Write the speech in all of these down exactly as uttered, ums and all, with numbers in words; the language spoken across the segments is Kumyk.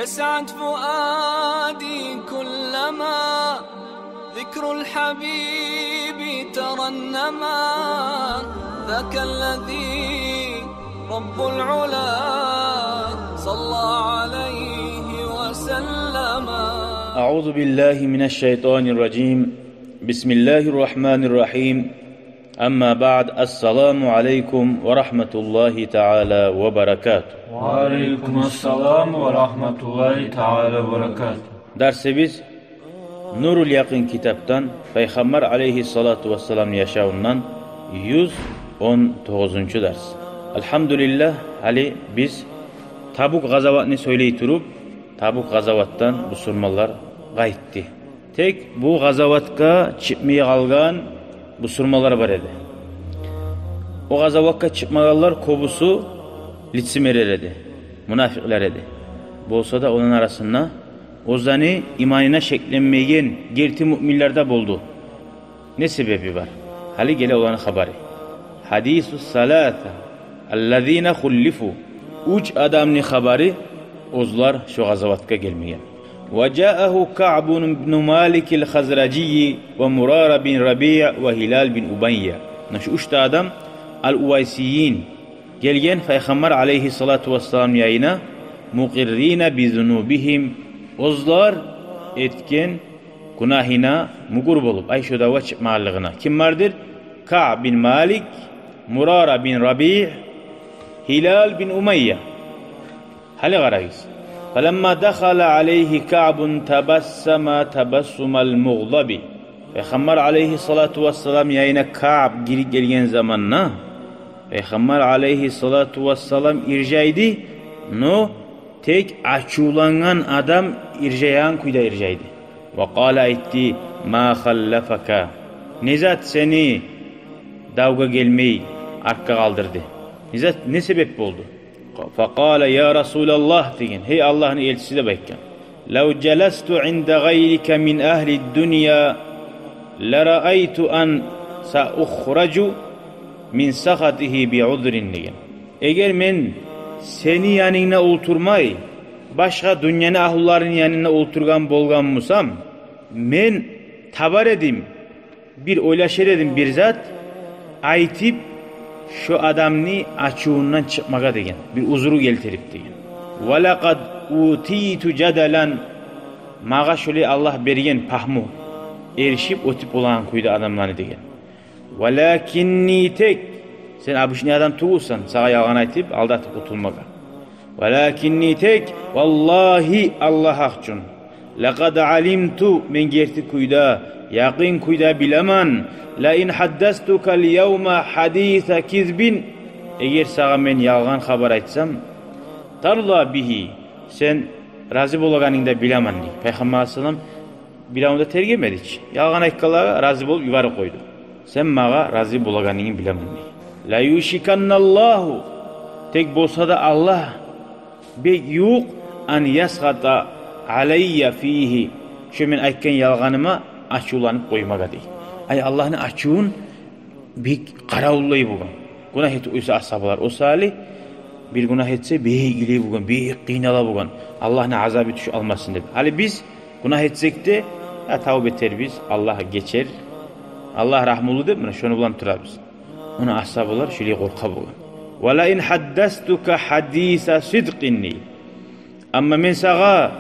يسعد فؤادي كلما ذكر الحبيب ترنما. ذاك الذي رب العلا صلى عليه وسلم. أعوذ بالله من الشيطان الرجيم. بسم الله الرحمن الرحيم. أما بعد، السلام عليكم ورحمة الله تعالى وبركاته. وعليكم السلام ورحمة الله تعالى وبركاته. Дарсыбыз Нурул Якъин китапдан, Пайхаммар алейгьиссалату вассаламны яшавундан юз он тогъузунчу дарс. Альгьамдулиллагь, гьали биз Табук къазаватны сёйлей туруп, Табук къазаватдан бусурманлар къайтды. Тек бу къазаватгъа чыкъмай къалгъан бусурманлар бар эди. О къазаватгъа чыкъмагъанлар кёбюсю лицемерлер эди, мунафикълер эди. Болса да, оланы арасында оьзлени иманына шекленмейген герти муъминлер де болду. Не себеби бар? Гьали геле оланы хабары. حديث الثلاثة الذين خلفوا. Уьч адамны хабары, оьзлер шо къазаватгъа гелмеген. وجاءه كعب بن مالك الخزرجي ومرارة بن ربيع وهلال بن أمية. Муна шу уьч де адам, ал-Увайсийин, гелген Пайхаммар алейгьиссалату вассаламны янына, مقرين بذنوبهم, оьзлер этген гюнагьына мюгюр болуп, ай, шо давгъа чыкъмагъанлыгъына. Ким бардыр? Каъб бин Малик, Мурара бин Рабигь, Гьилал бин Умайя. Гьали къарагъыз. فلما دخل عليه كعب تبسم تبسم المغضب. Пайхаммар алейгьиссалату вассалам янына Каъб гирип гелген заманда, Пайхаммар алейгьиссалату вассалам иржайды, но тек ачувлангъан адам иржайгъан кюйде иржайды. وقال, айтды: ما خلفك. Не зат сени давгъа гелмей артгъа къалдырды? Не зат, не себеп болду? فقال: يا رسول الله, деген, гьей Аллагьны элчиси, деп айтгъан. لو جلست عند غيرك من أهل الدنيا لرأيت أن سأخرج من سخطه بعذر, деген. Эгер мен сени янынгда олтурмай, башгъа дюньяны агьлюлерини янында олтургъан болгъан бусам, мен табар эдим, бир ойлашар эдим бир зат, айтып, шо адамны ачувундан чыкъмагъа деген, бир узру гелтирип деген. ولقد أوتيت جدلا, магъа шолай Аллагь берген пагьму, эришип оьтюп болагъан кюйде адамланы деген. ولكني, тек, сен обычный адам тюгюлсен сагъа ялгъан айтып, алдатып къутулмагъа. ولكني, тек, والله, Аллагь гьакъ учун, لقد علمت, мен герти кюйде, якъин кюйде билемен, لئن حدثتك اليوم حديث كذب, эгер сагъа мен ялгъан хабар айтсам, ترضى به, сен рази болагъанынгны да билемен, дей. Пайхаммар алейгьиссалам биревню де тергемеди чи. Ялгъан айтгъанлагъа рази болуп йиберип къойду. Сен магъа рази болагъанынгны билемен, дей. ليوشكن الله, тек болса да Аллагь бек ювукъ, أن يسخط علي فيه, шо мен айтгъан ялгъаныма ачувланып къоймагъа, дей. Ай, Аллагьны ачувун бек къаравуллай болгъан. Гюнагь этип къойса асгьабалар, о саялы бир гюнагь этсе, бек йылай болгъан, бек къыйнала болгъан, Аллагьны азабы тюшюп къалмасын деп. Гьали биз гюнагь этсек де, я, тавба этербиз, Аллагь гечер, Аллагь рагьмулу деп, муна шону булан турабыз. Муна асгьабалар шолай къоркъа болгъан. ولئن حدثتك حديث صدق, дей. Амма мен сагъа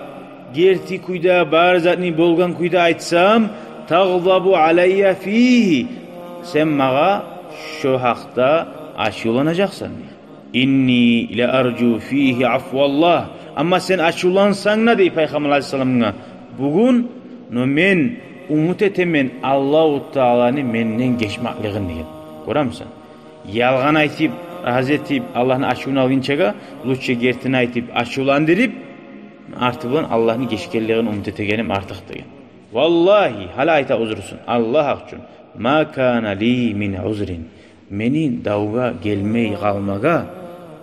герти кюйде, бар затны болгъан кюйде айтсам, تغضب علي فيه, сен магъа шо гьакъда ачувланажакъсан, дей. إني لأرجو فيه عفو الله. Амма сен ачувлансанг да, дей Пайхаммар алейгьиссаламгъа бугюн, но мен умут этемен Аллагьу Тааланы менден гечмеклигин, деген. Гёремисен? Ялгъан айтып, рази этип, Аллагьны ачувун алгъынчагъа, лучше гертини айтып, ачувландырып, арты булан Аллагьны гечгенлигин умут этегеним артыкъ, деген. والله, гьали айта узрусун, Аллагь гьакъ учун, ما كان لي من عذر, мени давгъа гелмей къалмагъа,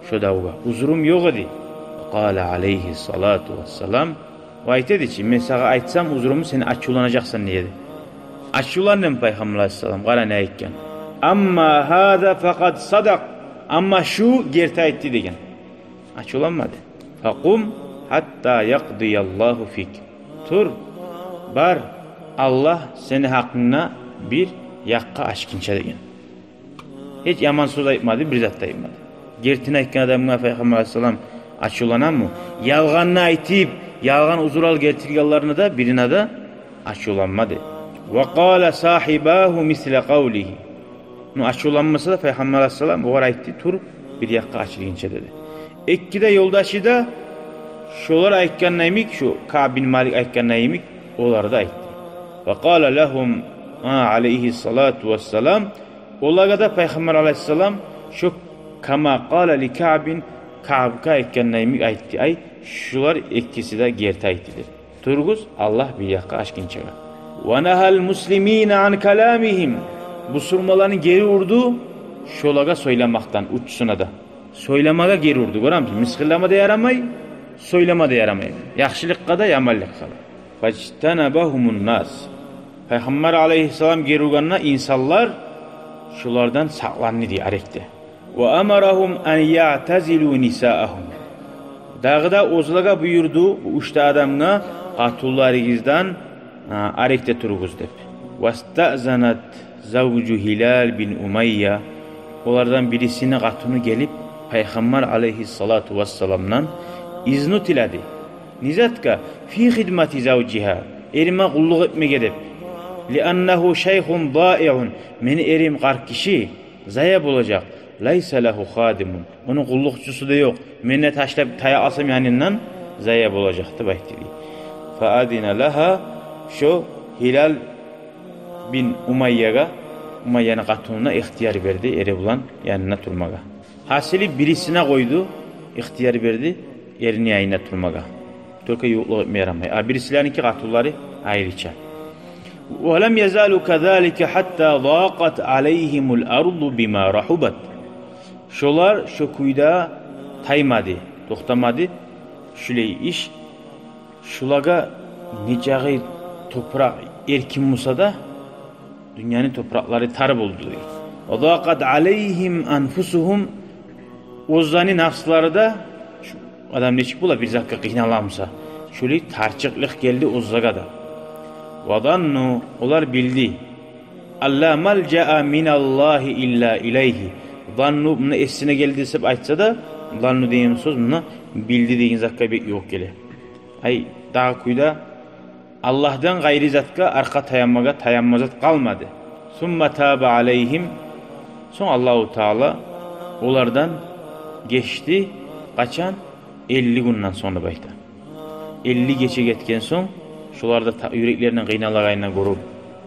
шо давгъа узрум ёкъ эди. قال عليه الصلاة والسلام, о айта эди чи, мен сагъа айтсам узрумну, сен ачувланажакъсан, дей эди. Ачувландым, Пайхаммар алейгьиссалам, къара не айтгъан. أما هذا فقد صدق, амма шу герти айтды, деген. Ачувланмады. فقم хьатта якъдияллагьу фик. Тур, бар, Аллагь сени гьакъынгда бир якъгъа ачгъынча деген. Гьеч яман сёз айтмады, бир зат да айтмады. Гертини айтгъан адамгъа Пайхаммар алайгьиссалам ачувланамы? Ялгъанны айтып, ялгъан узурлар гелтиргенлерине де, бирине де ачувланмады. Ва къала сагьибагьу мисла къавлигьи. Ну, ачувланмаса да, Пайхаммар алайгьиссалам огъар айтды: «Тур, бир якъгъа ачгъынча», — деди. Эки де ёлдашы да, шолар айтгъанда йимик, шу Каъб бин Малик айтгъанда йимик, олар да айтды. Ва къала лагьум, а, алайгьиссалату вассалам, олагъа да Пайхаммар алайгьиссалам шо кама къала ли Каъбин, Каъбгъа айтгъанда йимик айтды. Ай, шулар экиси де герти айтды деп. Тургъуз, Аллагь бир якъгъа ачгъынчагъа. Ва нагьал муслимина ан каламигьим. Бусурманланы гери урду шолагъа сёйлемекден, учусуна да. Сёйлемеге гери урду, гёремисиз? Мысгъыллама да ярамай, сёйлеме де ярамай. Яхшылыкъгъа да, яманлыкъгъа да. Фажтанабагьумун нас. Пайхаммар алайгьиссалам гери ургъанда инсанлар шолардан сакъланды дей арекде. Ва амарагьум ан ягътазилу нисаагьум. Дагъы да оьзлеге буюрду, бу уьч де адамгъа, къатунларыгъыздан, а, арекде туругъуз деп. Вастаъзанат завжу Гьилал бин Умайя. Олардан бирисини къатуну гелип, Пайхаммар алайгьиссалату вассаламдан изну тиледи. Не затгъа? Фи хидмати завжигьа. Эриме къуллукъ этмеге деп. Лианнагьу шайхун даиун. Мени эрим къарт гиши, зая болажакъ. Лайса лагьу хадимун. Ону къуллукъчусу да ёкъ. Мен де ташлап тая къалсам янындан, зая болажакъ деп айтды дей. Фаазина лагьа, шо Гьилал бин Умайягъа, Умайяны къатунуна ихтияр берди эри булан янына турмагъа. Гьасили, бирисине къойду, ихтияр берди эрини янында турмагъа. Только ювукълукъ этме ярамай. А бирисилериники къатунлары айрыча. Ва лам язалу казалика хьатта закъат алайгьимул арду бима рахубат. Шолар шо кюйде таймады, токътамады шулай иш. Шолагъа нечакъы топуракъ эркин буса да, дюньяны топуракълары тар болду дей. Ва закъат алайгьим анфусугьум, оьзлени нафслары да, шу адам нечик бола, бир затгъа къыйнала буса, шолай тарчыкълыкъ гелди оьзлеге де. Ва занну, олар билди, алла малжаа миналлагьи илла илайгьи. Занну, муна эсине гелди деп айтса да, занну деген сёз муна билди деген затгъа бек ювукъ геле. Ай, дагъы кюйде Аллагьдан къайры затгъа аркъа таянмагъа таянма зат къалмады. Сумма таба алайгьим. Сонг Аллагьу Таала олардан гечди. Къачан? Элли гюнден сонг деп айта. Элли гече гетген сонг, шолар да та-, юреклерине къыйналагъанын гёрюп,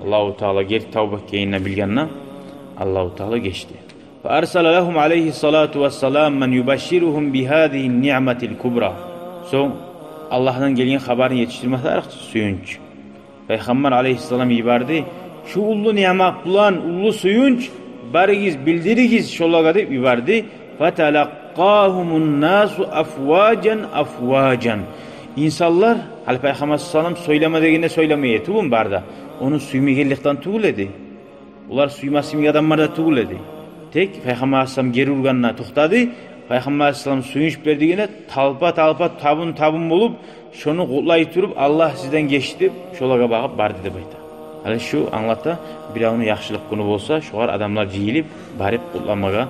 Аллагьу Таала герти тавба этгенин билгенде, Аллагьу Таала гечди. Фа арсала лагьум алайгьиссалату вассалам ман юбашширугьум бигьазигьи нигьматил кубра. Сонг Аллагьдан гелген хабарны етишдирме тарыкъ чы, сююнч. Пайхаммар алайгьиссалам йиберди: «Шу уллу нигьмат булан, уллу сююнч, барыгъыз, билдиригиз шолагъа», — деп йиберди. Фаталакъкъагьумун насу афважан афважан. Инсанлар, гьали Пайхаммар саллаллагьу алайгьи ва саллам сёйлеме дегенде сёйлемей эди тюгюлмю бары да. Ону сюймегенликден тюгюл эди. Олар сюймасмик адамлар да тюгюл эди. Тек Пайхаммар алайгьиссалам гери ургъанда токътады. Пайхаммар алайгьиссалам сююнч берди дегенде, талпа-талпа, табун-табун болуп, шону къутлай туруп, «Аллагь сизден гечди» деп, шолагъа багъып барды деп айта. Гьали шу англата, биревню яхшылыкъ гюню болса, шогъар адамлар жыйылып, барып къутламагъа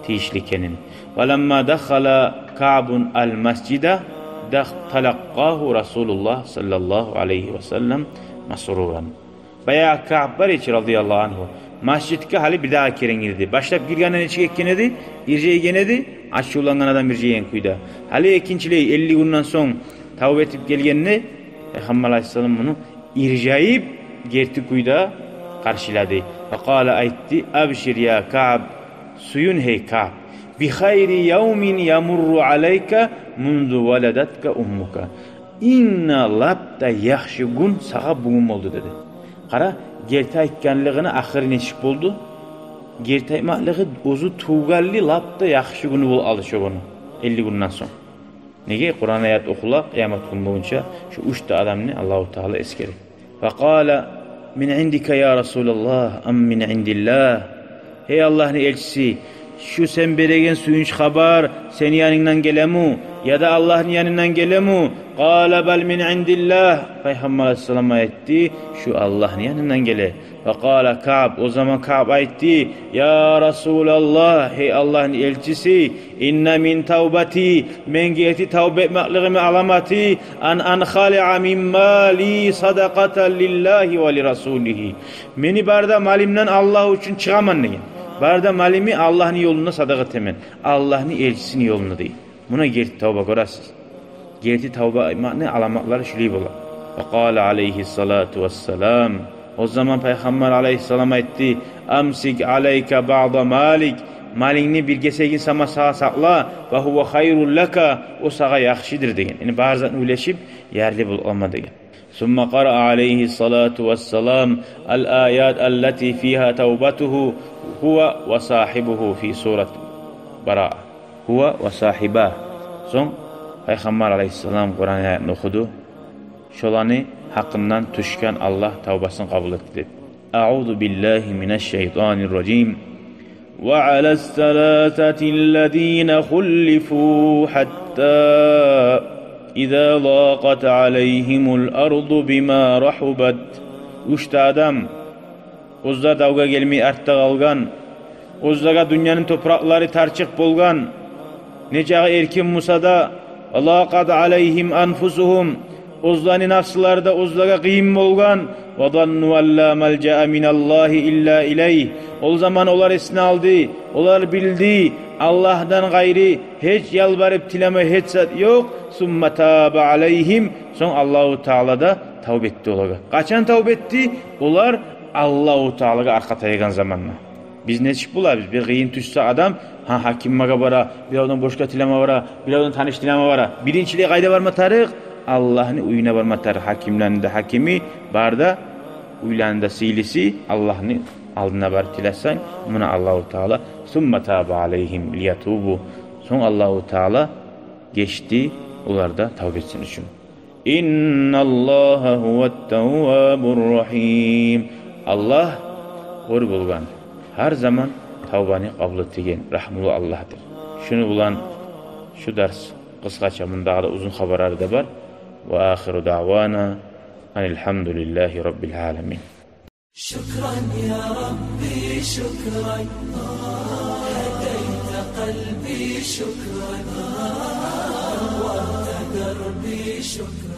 тийишли экенин. Фаламма дахала Каъбун ал-масжида, дах-, талакъкъагьу Расулуллагь саллаллагьу алайгьи ва саллам масруран. Баягъы Каъб бар эди чи, радияллагьу ангьу, масжидге гьали бирдагъы керен гирди. Башлап гиргенде нечик эккен эди? Иржайгъан эди, ачувлангъан адам иржайгъан кюйде. Гьали экинчилей, элли гюнден сонг тавба этип гелгенде, Пайхаммар алайгьиссалам муну иржайып, герти кюйде къаршылады. Ва къала, айтды: «Абшир я Каъб, сююн, гьей Каъб, би хайри явмин ямурру алайка мунзу валадатка уммука». Инг лап да яхшы гюн сагъа бугюн болду, деди. Къара, герти айтгъанлыгъыны ахыры нечик болду? Герти айтмакълыгъы оьзю тувгъанлы лап да яхшы гюню болуп къалды шо гюню, элли гюнден сонг. Неге? Къуран аят охула, къыямат гюн болгъунча шу уьч де адамны Аллагьу Таала эсгере. Факъала: «Мин индика я Расулаллагь, ам мин индиллагь?» Гьей Аллагьны элчиси, шу сен береген сююнч хабар сени янынгдан гелеми, яда Аллагьны янындан гелеми? Къала: бал мин индиллагь. Пайхаммар алайгьиссалам айтды: шу Аллагьны янындан геле. Ва къала Каъб, о заман Каъб айтды: я Расулаллагь, гьей Аллагьны элчиси, инна мин тавбати, мен герти тавба этмеклигимни аламаты, ан анхалиа мин мали садакъатан лиллагьи ва ли расулигьи. Мени бары да малымдан Аллагь учун чыгъаман деген. Бары да малымны Аллагьны ёлунда садагъа этемен. Аллагьны элчисини ёлунда деген. Муна герти тавба, гёресиз. Герти тавба этмекни аламатлары шулай бола. Ва къала алайгьиссалату вассалам, о заман Пайхаммар алайгьиссалам айтды: амсик алайка баъда малик, малынгны бир гесегин сама сагъа сакъла, ва гьува хайрун лака, о сагъа яхшыдыр деген. Яни бары затны уьлешип, ярлы болуп алма деген. Сумма къараа алайгьиссалату вассалам ал-аят аллати фигьа тавбатугьу гьува ва сагьибугьу фи сурат Бараа. Гьува ва сагьибагь. Сонг Пайхаммар алайгьиссалам Къуран аятны охуду. Шоланы гьакъындан тюшген Аллагь тавбасын къабул этди деп. Аъузу биллагьи минаш шайтанир ражим. Ва алас саласатиллазина хуллифу гьатта иза закъат алайгьимул арду бима рагьубат. Уьч де адам, оьзлер давгъа гелмей артда къалгъан, оьзлеге дюньяны топуракълары тарчыкъ болгъан, нечакъы эркин буса да, ва закъат алайгьим анфусугьум, оьзлени нафслары да оьзлеге къыйын болгъан, ва занну ан ла малжаа миналлагьи илла илайгь. Ол заман олар эсине алды, олар билди, Аллагьдан къайры гьеч ялбарып тилеме гьеч зат ёкъ. Сумма таба алайгьим, сонг Аллагьу Таала да тавба этди олагъа. Къачан тавба этди? Олар Аллагьу Таалагъа аркъа таягъан заманда. Биз нечик болабыз? Бир къыйын тюшсе адам, гьа, гьакимге бара, биревден борчгъа тилеме бара, биревден таныш тилеме бара. Биринчилей къайда барма тарыкъ? Аллагьны уьюне барма тарыкъ. Гьакимлени де гьакими, бары да уьйлени де сыйлысы, Аллагьны алдына барып тилесенг, муна Аллагьу Таала, сумма таба алайгьим лиятубу. Сонг Аллагьу Таала гечди олардан тавба этсин учун. Инналлагьа гьуват таввабур рагьим. Аллагь оьр болгъан, гьар заман тавбаны къабул этеген, рагьмулу Аллагьдыр. Шуну булан шу дарс къысгъача, мундагъы да узун хабарлары да бар. Ва ахиру даъвана анил гьамдулиллагьи раббил аламин. شكرا يا ربي، شكرا. هديت قلبي، شكرا. نورت دربي، شكرا.